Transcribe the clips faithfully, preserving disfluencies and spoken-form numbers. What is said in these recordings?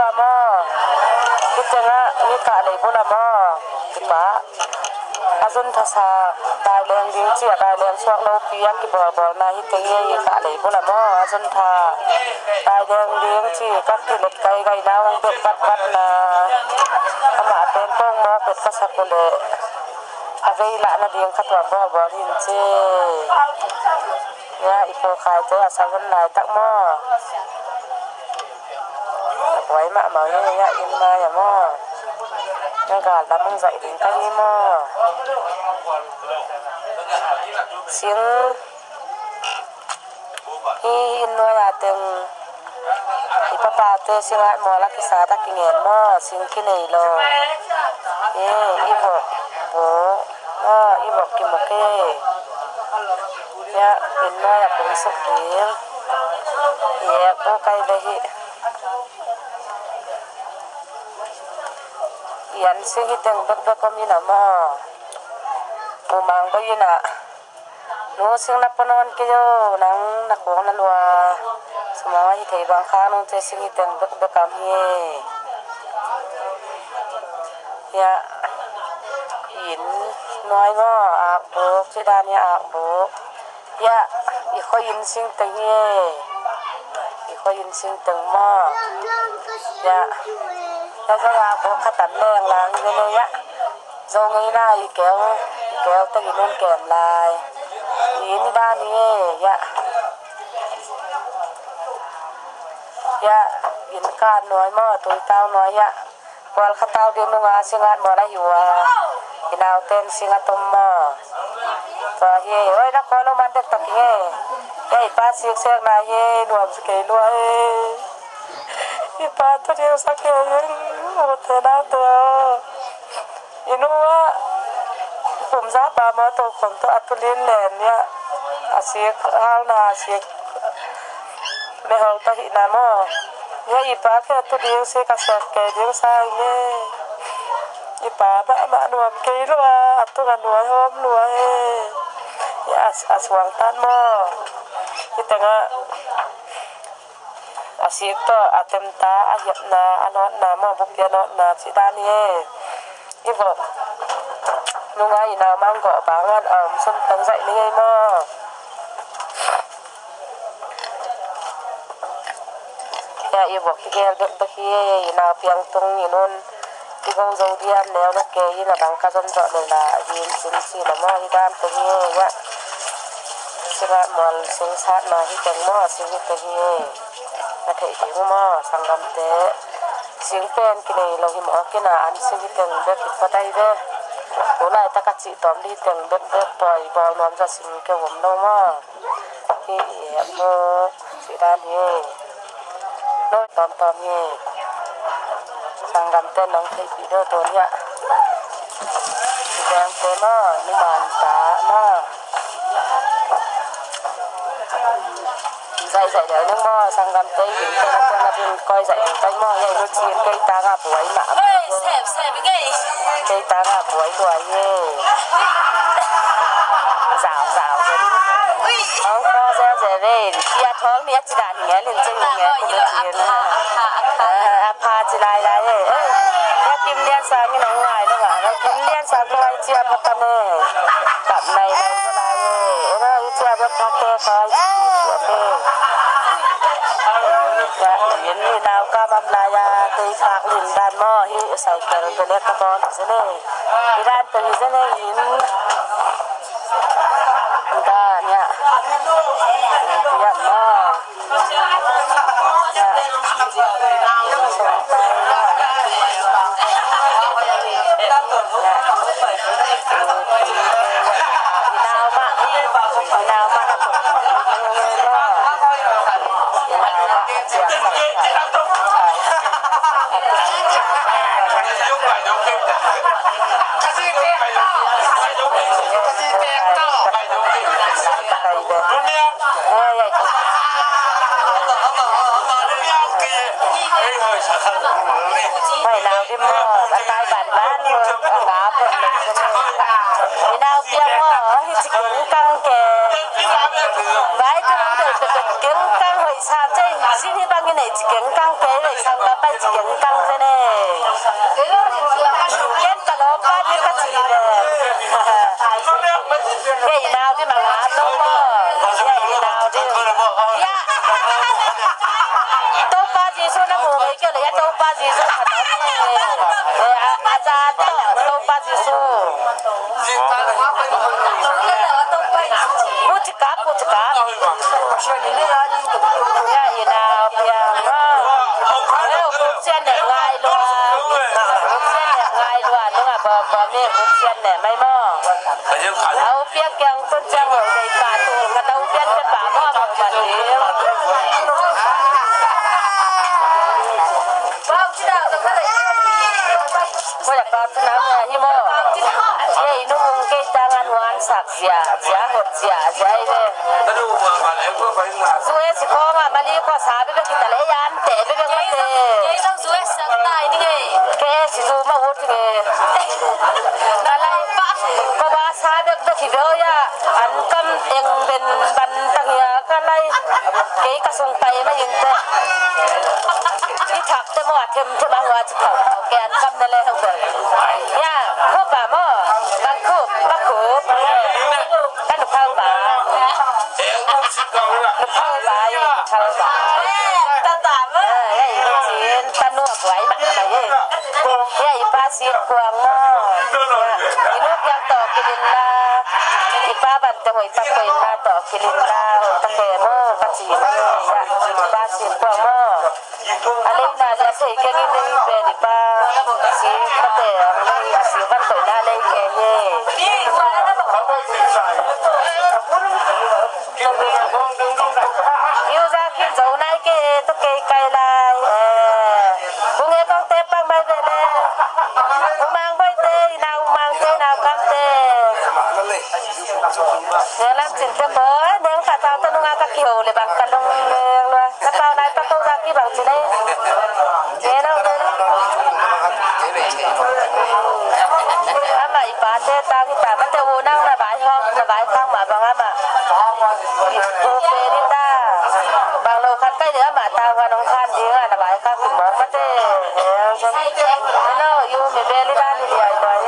Maw, hi tengah mi kah lei bula maw, kipa a zun thasa, bai leng ding ci a, bai leng suak lopi a kibawlbawlna hi teng hi, hi kah lei bula maw, a zun tha, bai leng ding ci ka kilet kai gaina hong bet vatvatna, amah pen pong mawk bet ka sak uh leh a vei lahna ding kha tua bawlbawl hin ci. Nia i pawlkhaite a sa hun laitak maw. A buai mahmah hi, nia inn mai a maw. Nia gal lam hong zaih ding ka hi maw. Sing hi inn nuai a teng i papate singat mual a kisat a kingen maw, sing kinei lo. Hi i vok buk maw, i vok kimuk hi. Nia inn nuai a pung suk ding. I ek buk kai ve hi. I an sing hi teng bekbek om in a maw. Mumang bek in a. Nu sing na pua nawn kei o, nang na khuang na lua. Sumang a hi thei bang kha nung ce sing hi teng bekbek am hi. Hiah inn nuai maw, akbuk, ci dan hiah akbuk. Hiah i khua inn sing teng hi. I khua inn sing teng maw. Hiah na zong akbuk kha tan leng lang hi ve ne hiah. Zo ngeina i keu, i keu teng i nun kem lai. I inn dan hi e, hiah. Hiah, inn kan nuai maw, tuitau nuai hiah. Kual khatau ding nunga singat mual a hi ua. I nauten sing a tom maw. Tua hi e, oi na khawl lo man dektak hi e. Hiah i pa siksekna hi e, nuam si kei lua e. I pa tu ding sa kei in, a mate naute aw. I nu ah pumza pa maw, tokhom tawh a tulin len hiah, a sik halna, a sik mehol tawh hihna maw. Hiah i pa kia tu ding sik a sek kei ding sa ing e. I pa mahmah nuam kei lua, a tung a nuai hawm lua e. Hiah a, a suangtan maw. Hi tengah a sik tawh a temta, a hiapna, a nawtna maw, bupi a nawtna cih dan hi e. I vok nunga i nau mang gawh bangan a om sum teng zaih ni ngei maw. Hiah i vok hi gel bekbek hi e, i nau piang tung i nun. Kigong zo diam neu lo kei in a bang ka zon zawh lo la, a din sin sin a maw, hi dan teng hi e, hiah. Singah mual sing satna hi teng maw, sing hi teng hi e. Na theih ding uh maw, sanggamte. Sing pen kinei lo hi mawk in a, an sing hi teng bek hi pawt ahi ve. Tu laitak a cih tawm dih hi teng bek bek pawi bawl nuam za sing keu om lo maw. Hi i heh buk cih dan hi. Nawi tawmtawm hi. Sanggamte nong theihpih deuh tun hiah. Vengte maw, numan ta maw. Zaihzaih deuh ning maw, sanggamte i ding tena tena ding koi zaih ding kai maw, hiah i nu cin kei tangah buai mah. Oi, sem, sem, i ngei. Kei tangah buai buai hi. Zau, zau, zen. Ui. Hong ko zel, zel, zel. Sia thol mi a ci dan hi ngel in ceng hi ngel, ku lu cin. A pha, a pha, a pha. A pha ci lai lai e. Eh, na Kim Lian Sang in hong ngai lo ngah. Na Kim Lian Sang ngai cia pa ka ne. Kap nai lo ko lai e. Eh, na i cia pa ka ke ko ai ci cia pe. Ya, in ni nau ka mam lai ya. Tei kak lin dan maw. Hi, cycle bele ka bawl hi zen e. Hi dan teng hi zen e in. Hi dan, ya. Hi dan maw. Ya. Song tai, ya. Ya. Hi nau mah. Hi nau mah. Hoih nau dim maw, a tai ban ban maw, a ngap. I nau piang maw, hi ci keng kang ke. Vai tu nang del pe keng kang hoih sa cei. Sin hi bangin ei ci keng kang kei, ei sang ka pai ci keng kang ve ne. Ken ka lawmpa ding ka ci hi ve. Kei i nau ding a ngah lo maw. Kei i nau ding. Ya. Topa Jesu na mu ngei kei le ya Topa Jesu ka dam ne. Eh, a, a za to Topa Jesu. Puchika, puchika. Ya, ina, pia, ma. Eh, puchian ne ngai lua. Puchian ne ngai lua, nunga bom, bom, eh, puchian ne mai mo. Au pia kiang pun chiang ho dei pa tu, ka dau pia pia pa mo, ma pa ni. Ko ya pa tu na mo hi mo. Ye, inu mung ke tangan wan sak. Zia, zia, hot zia, zia, i ve. Zu e si kong a, mali ko sa bek bek kita le, yan te bek bek mate. Kei zong zu e sak tai ni ngei. Kei si zu ma ut nge. Nalai pa. Ko ba sa bek bek hi ve o ya. An kam eng ben ban tang ya ka lai. Kei ka sung pai ma ing te. I thak te mo a them them a hua ci thau thau. Kei an kam na le hau bel. Ya, khup a mo. Bang khup, bang khup. Ka nuphau ba. Nuphau ba, ya, nuphau ba. Tata mo. Eh, ya, i cin, tanu a buai ma, ma, ye. Ya, i pa si kuang mo. I nu kiang to kilin la. I pa ban te hoi tak hoi na to kilin la. Hoi tak ke mo, ka ci mo. Ya, i pa si kuang mo. A leina le a thei keng in i pen i pa si mate ang lei a si van koihna lei keng e. Iu za khin zo nai ke e, to kei kai lai e. Kung e kong te pang mai ve le. Umang boi te, ina umang te, ina kam te. Neng lam cin te ko, neng ka tau te nunga ka kiho le bang ka long neng lua. Na pau nai pa ko ga ki bang ci nei. Nge nau nge nau. Ama i pa te tang i ta ma te u nang na bai hong na bai khang ma bang ama. I pu pe ni ta. Bang lo khat kai ni ama ta wa nong khan ding a na bai khang ki mong ma te. Hello, you mi pe ni ta ni di ai bai.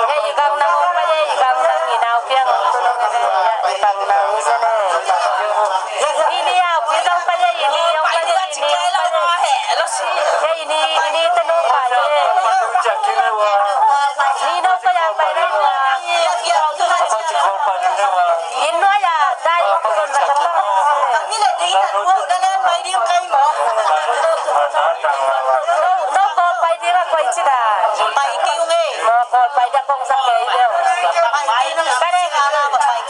Hei, i gang nang ong pa ye, i gang nang i nau piang ong tu nong ene ya, i gang nang i sene. I ni au pi dong pa ye, i ni ong pa ye, i ni ong pa ye. Hei, i ni, i ni te nong pa ye. Ni nong pa ya pa ye. In nua ya, dai, kon na ka ta. Nong, nong ko pai ding a koi ci da. Pai kei ung e. Mo ko pai da kong sa kei deu. Pai kei ung e. Ka dei. Pai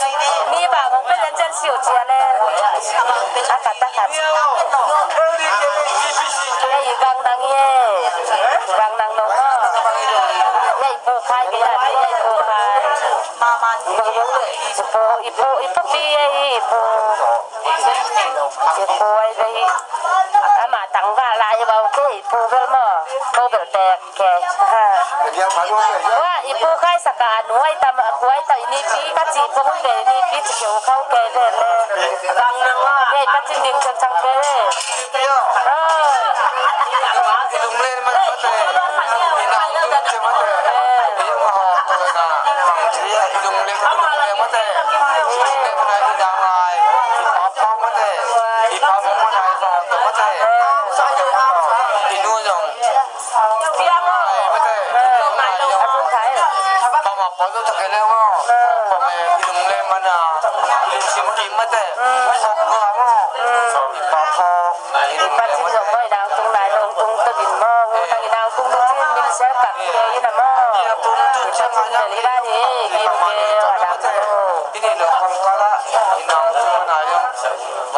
kei ung e. Mi ba mong pe yan jan siu cia le. A khat a khat. Ye i gang nang ye. Gang nang nong mo. Ye i pu khai kei a, ye i pu khai. I pu, i pu, i pu pi ye i pu. I pu ai ve i. Ama tang ga lai bau ke i pu bel mo. Ko bel tek. Kei, ha. Wa, i pu khai saka a nuai tam, a kuai tam, i ni pi ka ci pong ve, i ni pi ci keu khau kei ve le. Kei ka cin ding cen cang kei ve. Oh. Inu zong. Piang aw. Ama pawl zo tak kei leng aw. Pawng e, i lung lem man a, i lungsim kim mate. Khop lua aw. I pa tho. I pa cin zong maw, i nau tung nai nong tung to din maw. U tang i nau tung tung cin min sel kak ke in a maw. I pa cin bel i dan hi, kim ke a dang maw. I ni lo kong kala, i nau tung nai lo.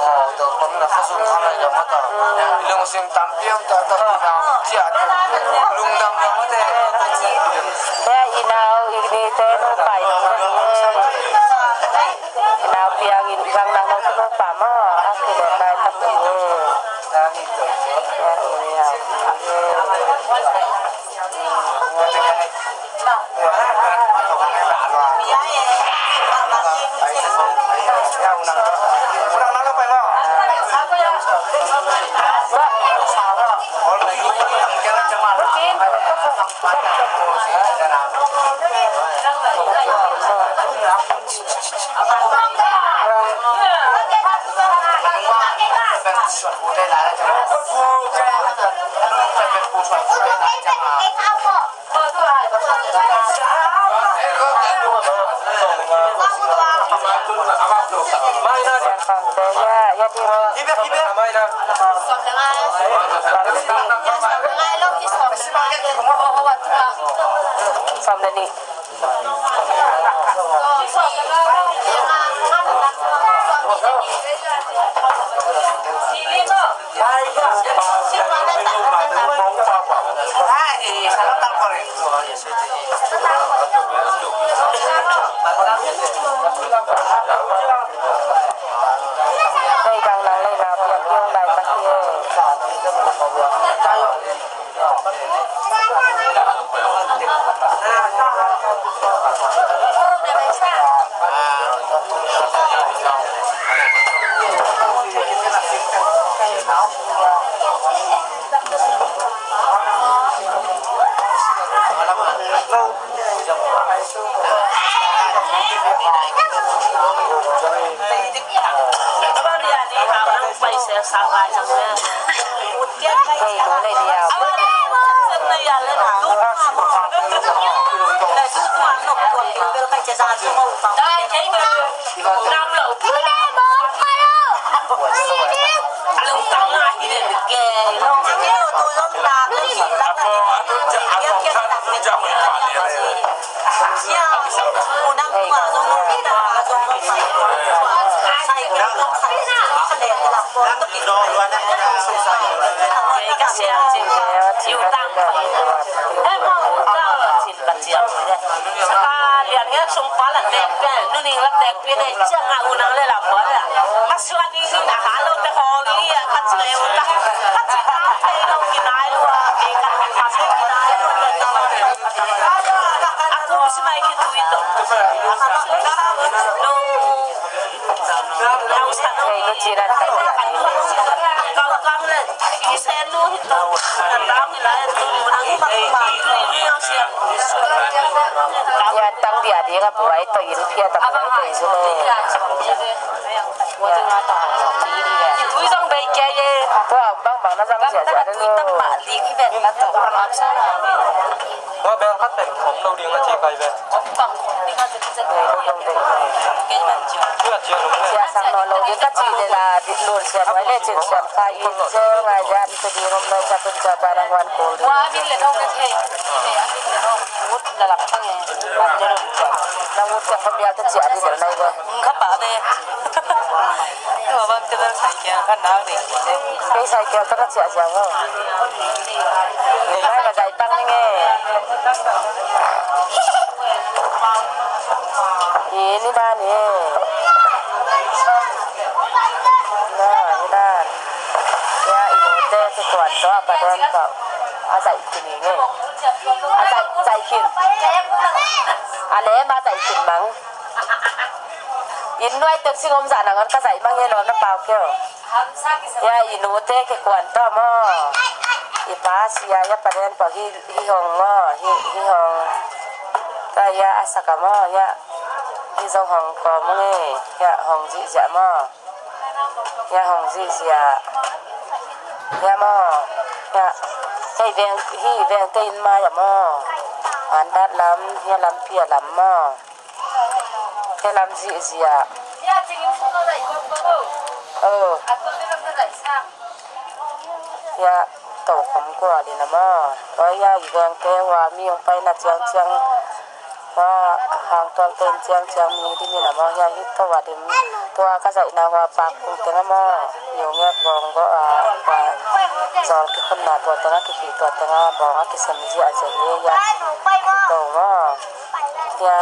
Aw, tua bang na khasum kha nai lo mata. I lungsim tampi om ta ta pi nang cia ta. Lungdam lo mate. He, i nau, i ni te nu pai lo mate. I nau piang in gang nang nang nu pa mo. A ki le nai ta pi ne. He, i nau. Sawm le nih. Hei, dang nang lei na pian pian lai tak hi. Yan tang dia dia ka buai to in pia tang buai to in sule. Tua bang bang na zang zia zia de lo. Tua bel khat pen khom lo ding a ci kai ve. Sia sang no lo ding ka ci de la, di lun sia nuai le cin sia ka i se ngai zia di tu di rom lo ka tun sia ba na huan kul di. Na ngut sia khom ya ta cia di de nai ve. Kei cycle tawh ka ciah ciang aw. Nai ka zai tang ning e. I ni dan e. Na ni dan. Ya i nute kikuan tawh a pa den tawh a zai khin ning e. A zai, zai khin. A lem a zai khin mang. Inn nuai tek sing om zah nangawn ka zaih mang hi lawm na pau kei aw. Ya i nute kikuan tawh maw? I pa sia ya pa den pau hi, hi hong maw? Hi, hi hong. Ka ya a saka maw? Ya hi zong hong kawm nge. Ya hong zihziah maw? Ya hong zihziah. Ya maw? Ya hei veng, hi veng te inn mai a maw? Andat lam, ya lampi a lam maw? Te lam zihziah. Oh. Ya to khom kua li na maw? Tua ya i veng te hua mi hong paina ciangciang. Hua hang tual ten ciangciang mi di mi na maw? Ya hi to a dim. Tua ka zaihna hua pak kung teng a maw? Yo ngek bawng go a hua zawl kikhunna tua teng a kikhi tua teng a bawng a kisem ziahziah hi ya. To maw? Ya.